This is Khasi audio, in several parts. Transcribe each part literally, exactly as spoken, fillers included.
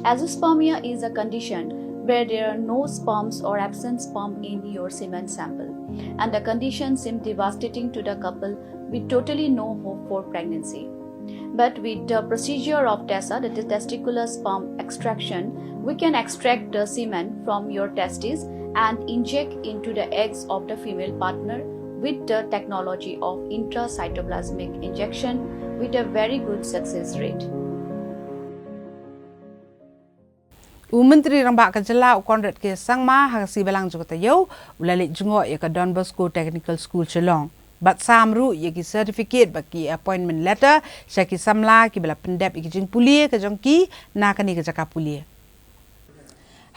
Azoospermia is a condition where there are no sperms or absent sperm in your semen sample, and the condition seemed devastating to the couple with totally no hope for pregnancy. But with the procedure of TESA, that is testicular sperm extraction, we can extract the semen from your testes and inject into the eggs of the female partner with the technology of intracytoplasmic injection with a very good success rate. U Myntri Rangbah ka jylla u Conrad K Sangma ha ka sngi Balang jong ka taïew u la leit jngoh ïa ka Don Bosco Technical School Shillong bad sam ruh ïa ki certificate bad ki appointment letter sha ki samla kiba la pyndep ïa ki jingpule ka jong ki na kane ka jaka pule.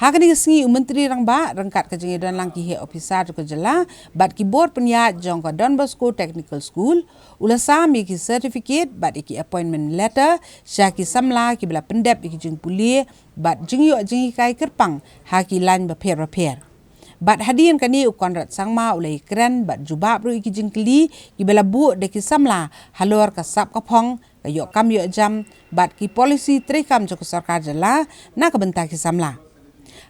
Ha kane ka sngi u Myntri Rangbah ryngkat ka jingïadon lang ki heh officer jong ka jylla bad ki bor pynïaid jong ka Don Bosco Technical School u la sam ïa ki certificate bad ïa ki appointment letter sha ki samla kiba la pyndep ïa ki jingpule bad jingïoh jinghikai kyrpang ha ki lain bapher bapher. Bad hadien kane u Conrad Sangma u la ïakren bad jubab ruh ïa ki jingkylli kiba la buh da ki samla halor ka sap ka phong, ka ïoh kam ïoh jam bad ki policy treikam jong ka sorkar jylla na ka bynta ki samla.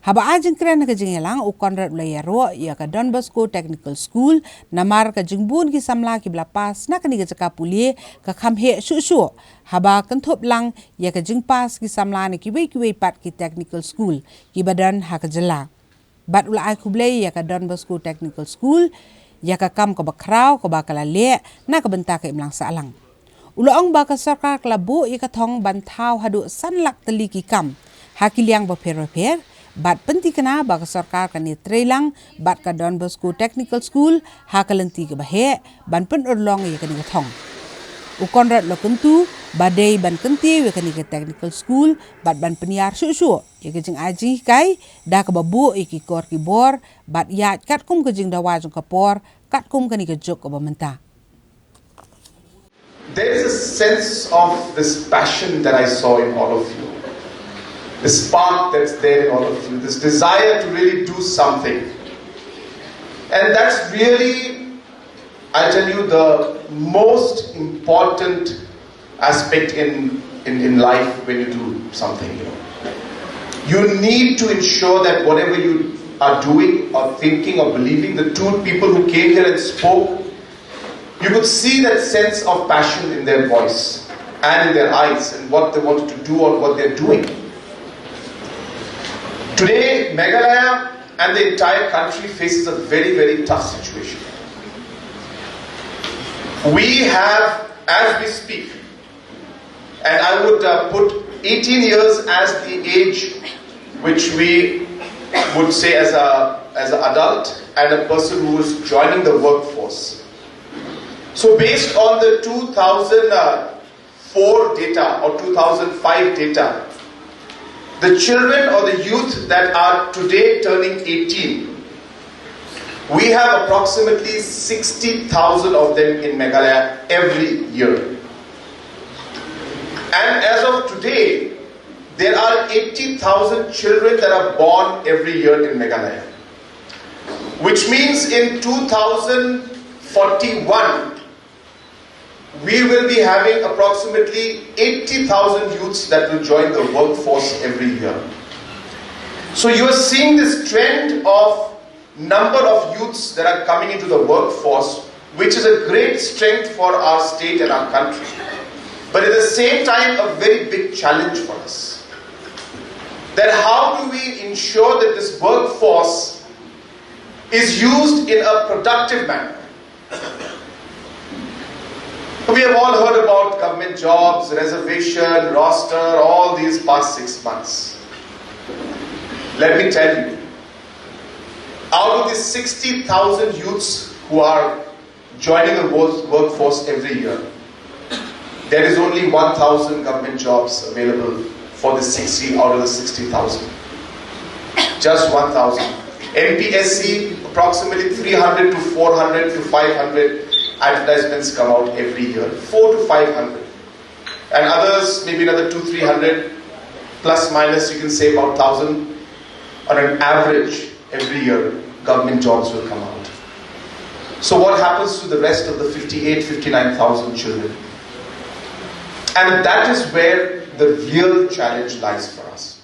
Haba ai jingkren ha ka jingïalang u Conrad u la ïaroh ïa ka Don Bosco Technical School namar ka jingbun ki samla kiba la pass na kane ka jaka pule ka kham heh shuh shuh haba kynthup lang ïa ka jingpass ki samla na kiwei kiwei pat ki technical school kiba don ha ka jylla. Bad u la ai khublei ïa ka Don Bosco Technical School ïa ka kam kaba khraw kaba ka la leh na ka bynta ka imlang sahlang. U la ong ba ka sorkar ka la buh ïa ka thong ban thaw haduh san lak tylli ki kam ha ki liang bapher bapher bad pynthikna ba ka sorkar kan ïatrei lang bad ka Don Bosco Technical School ha ka lynti kaba heh ban pynurlong ïa kane ka thong. U Conrad u la kyntu ba dei ban kyntiew ïa kane ka technical school bad ban pynïar shuh shuh ïa ka jingai jinghikai da kaba buh ïa ki kor ki bor bad ïaid katkum ka jingdawa jong ka por katkum kane ka juk kaba mynta. There is a sense of this passion that I saw in all of you, this spark that's there in all of you, this desire to really do something. And that's really, I tell you, the most important aspect in, in, in life when you do something, you know. You need to ensure that whatever you are doing or thinking or believing, the two people who came here and spoke, you could see that sense of passion in their voice and in their eyes and what they wanted to do or what they're doing. Today, Meghalaya and the entire country faces a very, very tough situation. We have, as we speak, and I would uh, put eighteen years as the age which we would say as a as an adult and a person who is joining the workforce. So based on the two thousand four data or two thousand five data, the children or the youth that are today turning eighteen, we have approximately sixty thousand of them in Meghalaya every year. And as of today, there are eighty thousand children that are born every year in Meghalaya, which means in two thousand forty-one, we will be having approximately eighty thousand youths that will join the workforce every year. So you are seeing this trend of number of youths that are coming into the workforce, which is a great strength for our state and our country. But at the same time, a very big challenge for us. That how do we ensure that this workforce is used in a productive manner? We have all heard about government jobs, reservation, roster, all these past six months. Let me tell you, out of the sixty thousand youths who are joining the work- workforce every year, there is only one thousand government jobs available for the sixty out of the sixty thousand. Just one thousand. M P S C, approximately three hundred to four hundred to five hundred advertisements come out every year. Four to five hundred. And others, maybe another two, three hundred, plus minus, you can say about thousand on an average every year, government jobs will come out. So what happens to the rest of the fifty-eight, fifty-nine thousand children? And that is where the real challenge lies for us.